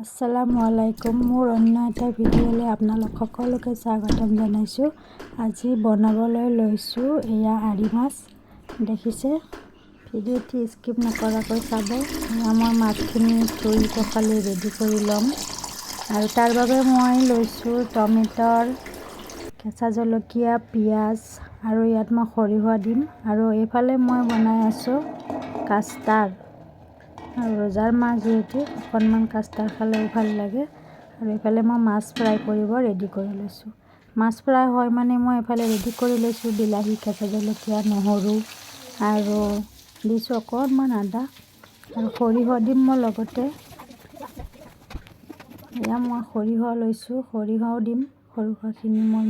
আসসালামু আলাইকুম। মোৰ অন্য এটা ভিডিঅ'লৈ আপোনালোক সকলোকে স্বাগতম জনাইছোঁ। আজি বনাবলৈ লৈছোঁ এয়া আৰি মাছ। দেখিছে, ভিডিঅ'টি স্কিপ নকৰাকৈ চাব। এয়া মই মাছখিনি ধুই পখালি ৰেডি কৰি ল'ম আৰু তাৰ বাবে মই লৈছোঁ টমেটৰ, কেঁচা জলকীয়া, পিঁয়াজ আৰু ইয়াত মই সৰিয়হ দিম। আৰু এইফালে মই বনাই আছোঁ কাষ্টাৰ্ড। আৰু ৰোজাৰ মাহ যিহেতু, অকণমান কাষ্টাৰ্ড খালেও ভাল লাগে। আৰু এইফালে মই মাছ ফ্ৰাই কৰিব ৰেডি কৰি লৈছোঁ। মাছ ফ্ৰাই হয় মানে মই এইফালে ৰেডি কৰি লৈছোঁ বিলাহী, কেঁচা জলকীয়া, নহৰু আৰু দিছোঁ অকণমান আদা আৰু সৰিয়হ দিম মই লগতে। এয়া মই সৰিয়হ লৈছোঁ, সৰিয়হও দিম। সৰিয়হখিনি মই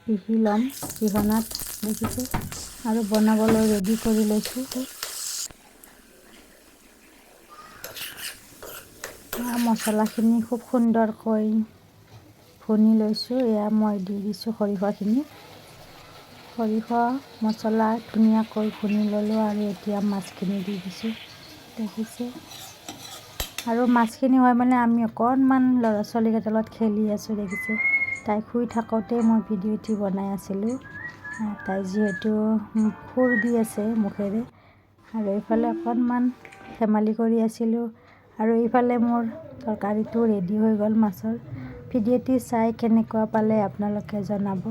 পিহি ল'ম পিহনাত, দেখিছে। আৰু বনাবলৈ ৰেডি কৰি লৈছোঁ। মছলাখিনি খুব সুন্দৰকৈ ভুনি লৈছোঁ। এয়া মই দি দিছোঁ সৰিয়হখিনি। সৰিয়হ মছলা ধুনীয়াকৈ ভুনি ল'লোঁ আৰু এতিয়া মাছখিনি দি দিছোঁ, দেখিছে। আৰু মাছখিনি হয় মানে আমি অকণমান ল'ৰা ছোৱালীকেইটাৰ লগত খেলি আছোঁ, দেখিছে। তাই শুই থাকোঁতে মই ভিডিঅ'টি বনাই আছিলোঁ। তাই যিহেতু সুৰ দি আছে মুখেৰে। আৰু এইফালে অকণমান ধেমালি কৰি আছিলোঁ আৰু এইফালে মোৰ তৰকাৰীটো ৰেডি হৈ গ'ল মাছৰ। ভিডিঅ'টি চাই কেনেকুৱা পালে আপোনালোকে জনাব।